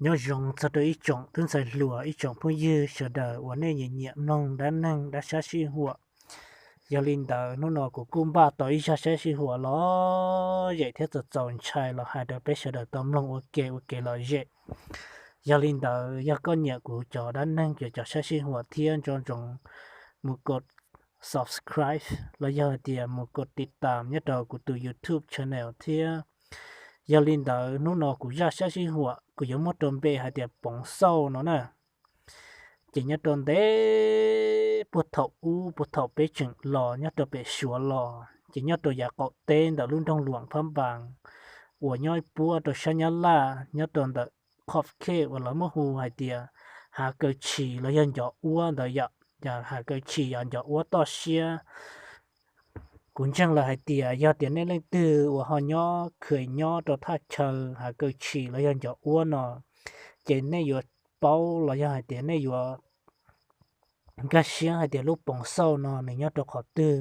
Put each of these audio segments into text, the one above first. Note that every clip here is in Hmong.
Nyob zoo txog rau ib tsoom tub ntxhais hluas, ib tsoom phooj ywg sawv daws uas nej nyiam nyiam mloog dab neeg dab sab sij huam. Yog li ntawd hnub no kuv kuj npaj tau ib zaj sab sij huam lom zem thiab txaus txaus ntshai los hais rau peb sawv daws tau mloog ua ke ua kev lom zem. Yog li ntawd yog koj nyiam kuv cov dab neeg cov cov sab sij huam thiab nco ntsoov mus kos subscribe los yog hais tias mus kos tiv tam nyob rau kuv tus YouTube channel thiab. Yog li ntawd hnub no kuv zaj sab sij huam kuv yuav muab rau npe hais tias Poov Xauj no na. Ces nyob rau ntev puag thaum ub, puag thaum peb tseem los nyob rau pem Suav los, ces nyob rau yav qaum teb ntawm lub nroog Luam Phab Npas uas nyob ib puab rau sab Nyab Laj, nyob rau ntawm Khov Khej uas lawv muab hu hais tias Hav Kaw Tshis los yog Ncov Uab ntawd yom. Yog Hav Kaw Tshis yog Ncov Uab toj siab. Kuv ntseeg lawv hais tias yog tias nej leej twg uas ho nyob khwv nyob rau thaj chaw Hav Kaw Tshis los yog Ncov Uab no, ces nej yuav paub los yog hais tias nej yuav nkag siab hais tias lub Poov Xauj no nws nyob rau qhov twg.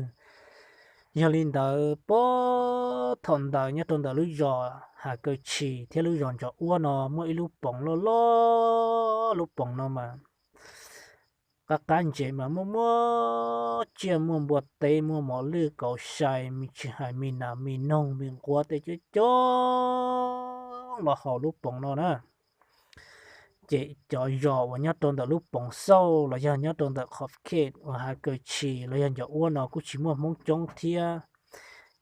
Yog li ntawd puag thaum ntawd nyob rau ntawm lub zos Hav Kaw Tshis thiab lub zos Ncov Uab no muaj ib lub poov loj loj, lub poov no mas qab qab ntsev mas muaj muaj tsiaj, muaj npua teb, muaj mos lwj kauv sai, me tsis hais me nas me noog me nquab tej coob coob los hauv lub poov no na. Ces cov zos uas nyob rau ntawm lub Poov Xauj los yog nyob rau ntawm Khov Khej uas Hav Kaw Tshis los yog Ncov Uab no kuj tsis muaj Hmoob coob thiab.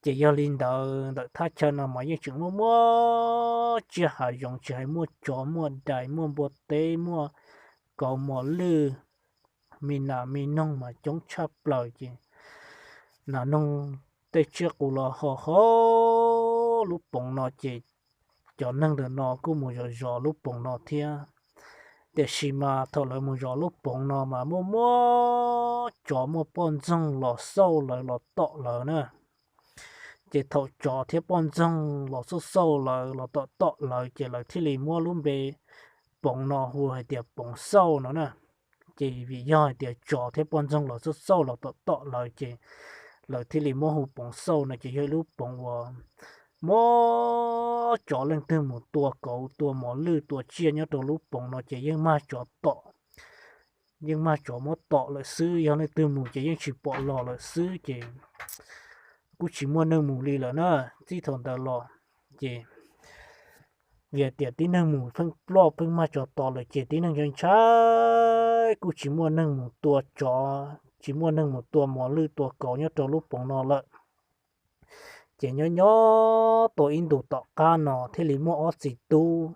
Ces yog li ntawd ntawm thaj chaw no mas yeej tseem muaj muaj tsiaj hav zoov, tsis hais muaj tsov muaj dais muaj npua teb muaj kauv mos lwj, me nas me noog mas coob tshaj plaws. Ces nas noog tej tsiaj qus los ho hauv lub poov no ces cov neeg ntawm no kuj mus zov zov lub poov no thiab. Tiam sis mas thaum lawv mus zov lub poov no mas muaj muaj tsov muaj poj ntxoog los xauj lawv los tom lawv na. Ces thaum tsov thiab poj ntxoog los xauj xauj lawv los tom tom lawv ces lawv thiaj li muab lub npe poov no hu hais tias Poov Xauj no na. Ces vim yog hais tias tsov thiab poj ntxoog los xauj xauj los tom tom lawv ces lawv thiaj li muab hu Poov Xauj no ces yog ib lub poov uas muaj tsov leej twg mus tua kauv tua mos lwj tua tsiaj nyob rau lub poov no ces yeej mag tsov tom, yeej mag tsov muab tom lawm xwb. Yog leej twg mus ces yeej tsis pom los lawm xwb ces kuj tsis muaj neeg mus li lawm na. Txij thaum ntawd los ces vim tias tib neeg mus pheej ploj pheej mag tsov tom lawm ces tib neeg ntshai ntshai kuj tsis muaj neeg mus tua tsov tsis muaj neeg mus tua mos lwj tua kauv nyob rau lub poov no lawm. Ces nyob nyob tau ib ntus tom qab no thiaj li muaj ob txiv tub.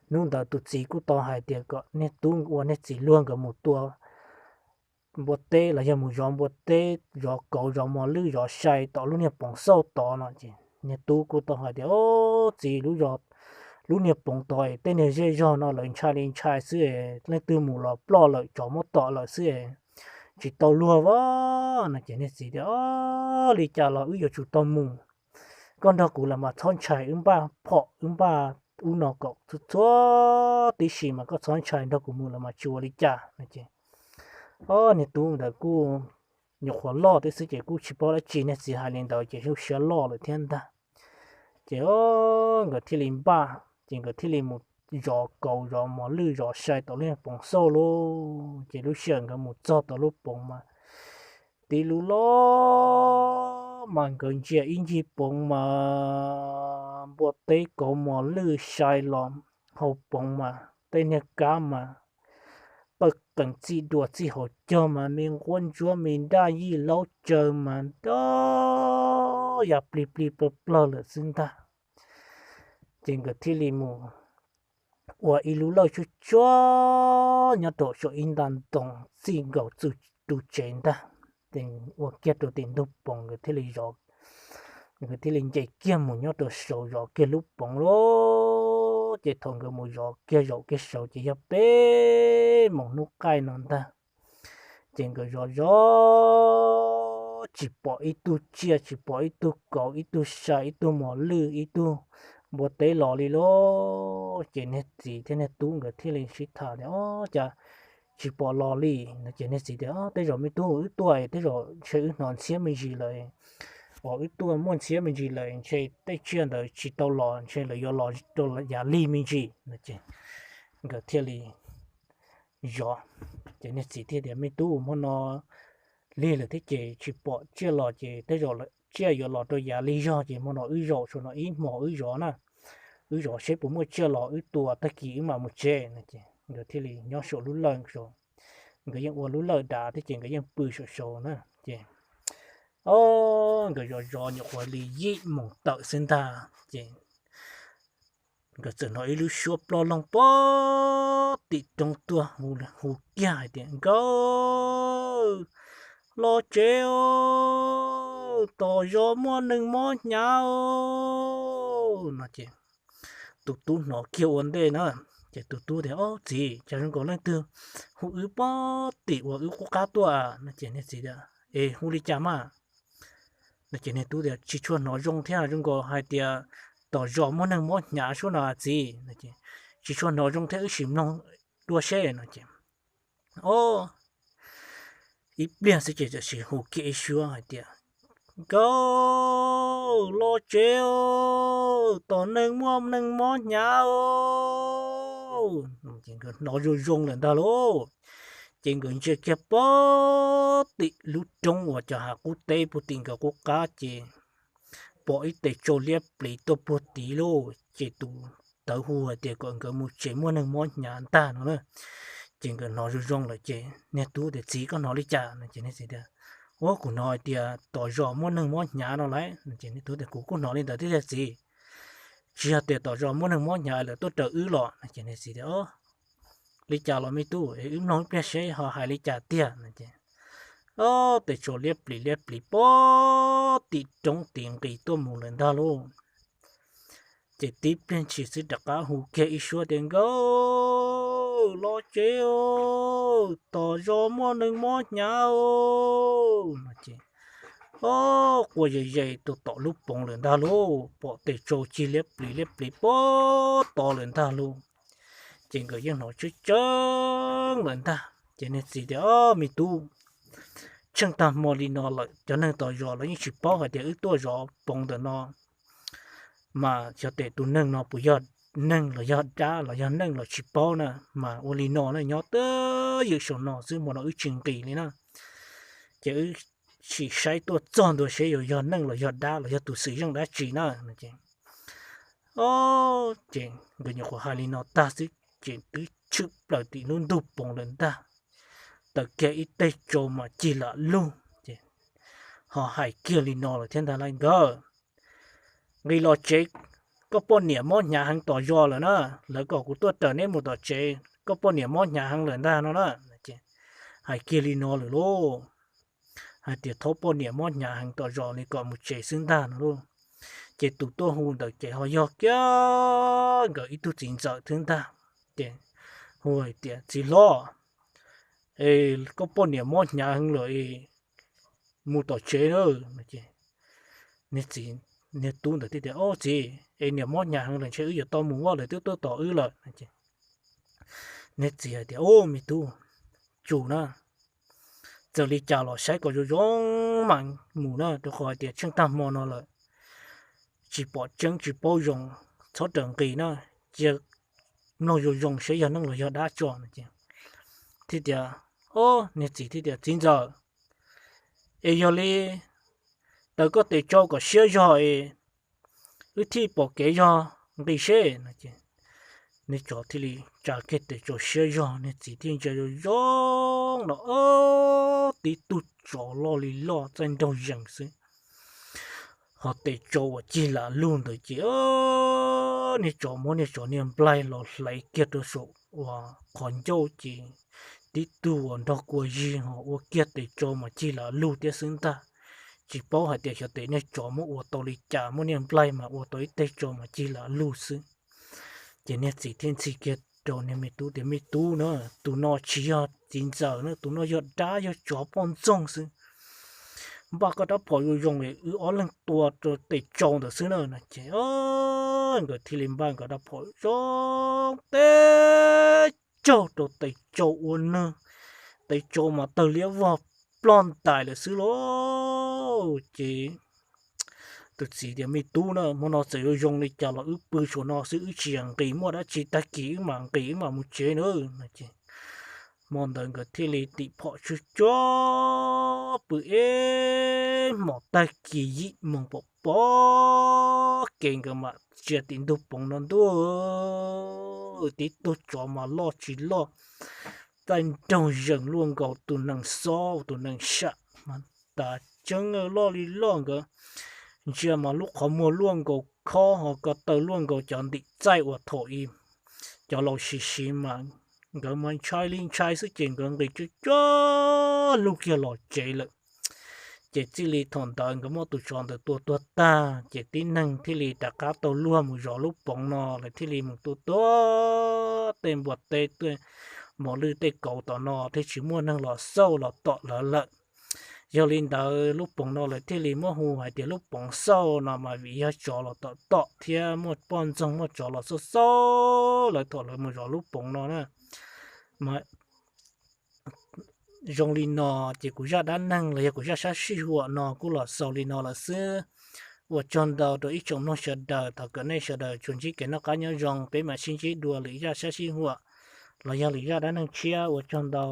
Hnub ntawd tus txiv kuj tau hais tias kom niag tub ua niag txiv luag nkawd mus tua npua teb los yog mus zov npua teb zov kauv zov mos lwj zov sai tom lub niag Poov Xauj tod no ces niag tub kuj tau hais tias, Au, txiv, lub niag poov tod tej niag zej zog no lawv ntshai li ntshai xwb, leej twg mus los ploj lawm tsov muab tom lawm xwb, tsis tau luag a. No ces niag txiv tias, Au, li cas los wb yuav tsum tau mus. Koj nrog kuv los mas txhob ntshai, wb npaj phom wb npaj ub no kom txhua txhua tib si mas koj txhob ntshai, nrog kuv mus los mas tsis ua li cas. No ces niag tub ntawd kuj nyuam qhuav loj tib xwb ces kuj tsis paub dab tsi, niag txiv hais li ntawd ces lub siab loj lawm thiab ntag. Ces nkawd thiaj li npaj, ces nkawd thiaj li mus zov kauv zov mos lwj zov sai tom lub niag Poov Xauj lauj. Ces lub sij hawm nkawd mus txog tom lub poov mas tib lub loj mas nkawd ntsia ib ncig poov mas npua teb kauv mos lwj sai los hauv poov mas tej niag kab mas pawj qees txij duav txij hauv caug mas me nquab ntsuab me nraj yij laub tsaws mas nrov ya plig plig plawg plawg lawm xwb ntag. Ces nkawd thiaj li mus ua ib lub lawj tsuag tsuag nyob rau saum ib nta ntoo txij nkaus ru tsev ntag. Ces ua kiag rau tim ntug poov nkawd thiaj li zov, nkawd thiaj li nce kiag mus nyob rau saud zov kiag lub poov lauj. Ces thaum nkawd mus zov kiag zaum kiag saud ces yog peb moos hnub qaij no ntag. Ces nkawd zov zov tsis pom ib tug tsiaj tsis pom ib tug kauv ib tug sai ib tug mos lwj ib tug npua teb los li lauj. Ces niag txiv thiab niag tub nkawd thiaj li sib tham tias, Au, cas tsis pom los li? No ces niag txiv tias, Tej zaum me tub, wb tuaj tej zaum ntshe wb hnov ntxhiab me ntsis lawm, uas wb tuaj muaj ntxhiab me ntsis lawm ntshe tej tsiaj ntawd tsis tau los ntshe lawv yuav los rau yav lig me ntsis. No ces nkawd thiaj li zov. Ces niag txiv thiaj tias, Me tub, hmo no lig lawm thiab ces tsis pom tsiaj los ces tej zaum tsiaj yuav los rau yav lig zog ces hmo no wb zaum saum no ib hmos wb zov na, wb zov seb puas muaj tsiaj los wb tua tag kis wb mam mus tsev no. Ces nkawd thiaj li nyob saum lub lawj, nkawd yeej ua lub lawj dav thiab ces nkawd yeej pw saum saud na. Ces o, nkawd zov zov nyuam qhuav li yim moos tawm xwb ntag ces nkawd txawm hnov ib lub suab ploj loog puag tim roob tuaj hu kiag hais tias, Nkauj, los tsev os, tom zos muaj neeg mob hnyav os no ces tus tub hnov kiag ua ntej na, ces tus tub tias, Ob txiv, cas zoo nkaus leej twg hu wb puag tim uas wb qub qab tuaj a no ces niag txiv tias, Es hu li cas mas no ces niag tub tias, Tsis tshua hnov zoo thiab, zoo nkaus hais tias tom zos muaj neeg mob hnyav suab no txiv. Tsis tshua hnov zoo thiab, wb sim mloog dua seb no ces o, ib pliag xwb ces tam sim hu kiag ib suab hais tias, Nkauj, los tsev os, tom neeg muaj neeg mob hnyav os. Nkawd hnov zoo zoo lawm ntag lauj. Ces nkawd ntsia kiag puag tim lub roob uas cov hav qub teb puag tim nkawd qub qab ces pom ib tes tsau liab pliv tuaj puag tid lauj. Ces tus tawv hu hais tias kom nkawd mus tsev, muaj neeg mob hnyav ntag no na. Ces nkawd hnov zoo zoo lawm ces niag tub tias, Txiv, koj hnov li cas no ces niag txiv tias, Ua, kuv hnov hais tias tom zos muaj neeg mob hnyav no lauj no ces niag tub tias, Kuv kuj hnov li ntawd thiab tiag txiv. Tsis yog tias tom zos muaj neeg mob hnyav lawm tuaj raws wb los no ces niag txiv tias, Li cas los me tub, wb mloog ib pliag seb ho hais li cas tiag no ces o, tes tsau liab plis liab plis puag tim roob tid nqis tuaj mus lawm ntag lauj. Ces tib pliag ntshis xwb rov qab hu kiag ib suab tias, Nkauj, los tsev os, tom zos muaj neeg mob hnyav os no ces o, quaj ze ze rau tom lub poov lawm ntag lauj. Pom tes tsau cig liab plis liab plis puag tod lawm ntag lauj. Ces nkawd yeej hnov tseeb tseeb lawm ntag ces niag txiv tias, Ob me tub, tsheej tag hmo li no lawm cov neeg tom zos los yeej tsis paub hais tias wb tuaj zov poov ntawm no mas xyov tes tus neeg no puas yog neeg los yog dab los yog neeg los tsis paub na. Mas ua li no na, nyob twj ywm saum no xwb, hmo no wb tsis nqis li na. Ces wb sim saib tuaj txog ntua seb yuav yog neeg los yog dab los yog tus xwm zeej dab tsi na. Ces o, ces nkawd nyuam qhuav hais li no tag xwb ces twb tshwm plaws tim lub ntug poov lawm ntag. Taws kiag ib teg tsau mas cig lam lug ces ho hais kiag li no lawm thiab ntag lauj, Nkawj, nqis los tsev, koj poj niam mob hnyav heev tom zos lawm na, lawv kom kuv tuaj raws neb mus tom tsev, koj poj niam mob hnyav heev lawm ntag no na. Hais kiag li no lawm lauj, hais tias thaub poj niam mob hnyav heev tom zos li kom mus tsev xwb ntag no lauj. Ces tus tuaj hu ntawd ces ho yog kiag nkawd ib tug txiv ntxawm thiab ntag. Ces hu hais tias, Txiv hlob, koj poj niam mob hnyav heev lawm, mus tom tsev na. Niag txiv, niag tub ntawd thiaj tias, Ob txiv, es niam mob hnyav heev lawm ntshe wb yuav tau mus, lawv twb tuaj tos wb lawm. Niag txiv hais tias, Ub, me tub, tsum na, txawm li cas los saib kom zoo zoo mas mus na, rau qhov hais tias tsheej tag hmo no lawm, tsis pom tseeb tsis paub zoo, txhob raws nqis na, cia mloog zoo zoo saib yog neeg los yog dab tso no. Thiaj tias, Ob, niag txiv thiaj tias, Txiv ntxawm, es yog li taws koj tes tsau kom siab zog es wb thiaj pom kev zog nqis seb no. Niag tsov thiaj li tsa kiag tes tsau siab zog, niag txiv thiaj ntsia zoo zoo no, tib tug tsov loj li loj txaij nraug zees xwb, ho tes tsau uas cig lam lug ntawd ces niag tsov muab niag tsov niag nplaig los hlais kiag rau saum uas qhov ncauj ces tib tug uas nrog kua zig ho ua kiag tes tsau mas cig lam lug thiab xwb ntag. Tsis paub hais tias xyov tes niag tsov muab ua tau li cas, muab niag nplaig mas ua tau ib teg tsau mas cig lam lug xwb. Ces niag txiv thiaj ntxhi kiag rau niag me tub tias, Me tub na, tus no tsis yog txiv ntxawm na, tus no yog dab yog tsov poj ntxoog xwb. Npaj koj rab phom zoo zoo es wb ob leeg tua rau tes tsau ntawd xwb na no. Ces nkawd thiaj li npaj nkawd rab phom zoo teb tsaug rau tes tsau ua nws, tes tsau mas tawg liab vog ploj ntais lawm xwb lauj. Ces Tus txiv tias, Me tub na, hmo no txawm yuav zoo li cas los wb pw saum no xwb, wb tsis yam nqis, muaj dab tsi tag kis wb mam nqis wb mam mus tsev na. Hmo ntawd nkawd thiaj li tim phom tsuag tsuag pw ib hmos tag kis yim moos pom pob kev nkawd mam ntsia tim ntug poov no ntuj, tib tug tsov mas loj tsis loj, taij nraug zees luaj nkaus tus nees xob tus nees sam mas tas tseeb loj li loj. Nkawd ntsia mas lub qhov muag luaj nkaus khob ho ko taw luaj nkaus cov ntim txaij uas thaum i cov laus siv siv mas nkawd mas ntshai li ntshai xwb ces nkawd nqis tsuag tsuag lug kiag los tsev lawm. Ces txij li thaum ntawd nkawd muab tus tsov ntawd tua tuag tag ces tib neeg thiaj li rov qab tau luag mus zov lub poov no, lawv thiaj li mus tua tuag tej npua teb tej mos lwj tej kauv tom no thiaj tsis muaj neeg los xauj los tom lawv lawm. Yog li ntawd lub poov no lawv thiaj li muab hu hais tias lub poov xauj no mas vim yog tsov los tom tom thiab muaj poj ntxoog muaj tsov los xauj xauj lawv thaum lawv mus zov lub poov no na. Mas zoo li no ces kuv zaj dab neeg los yog kuv zaj sab sij huam no kuj los xaus li no lawm xwb. Ua tsaug ntau rau ib tsoom mloog sawv daws, thov kom nej sawv daws tsuas ntsib kev noj qab nyob zoo, peb mam sib ntsib dua lwm zaj sab sij huam los yog lwm zaj dab neeg tshiab. Ua tsaug ntau.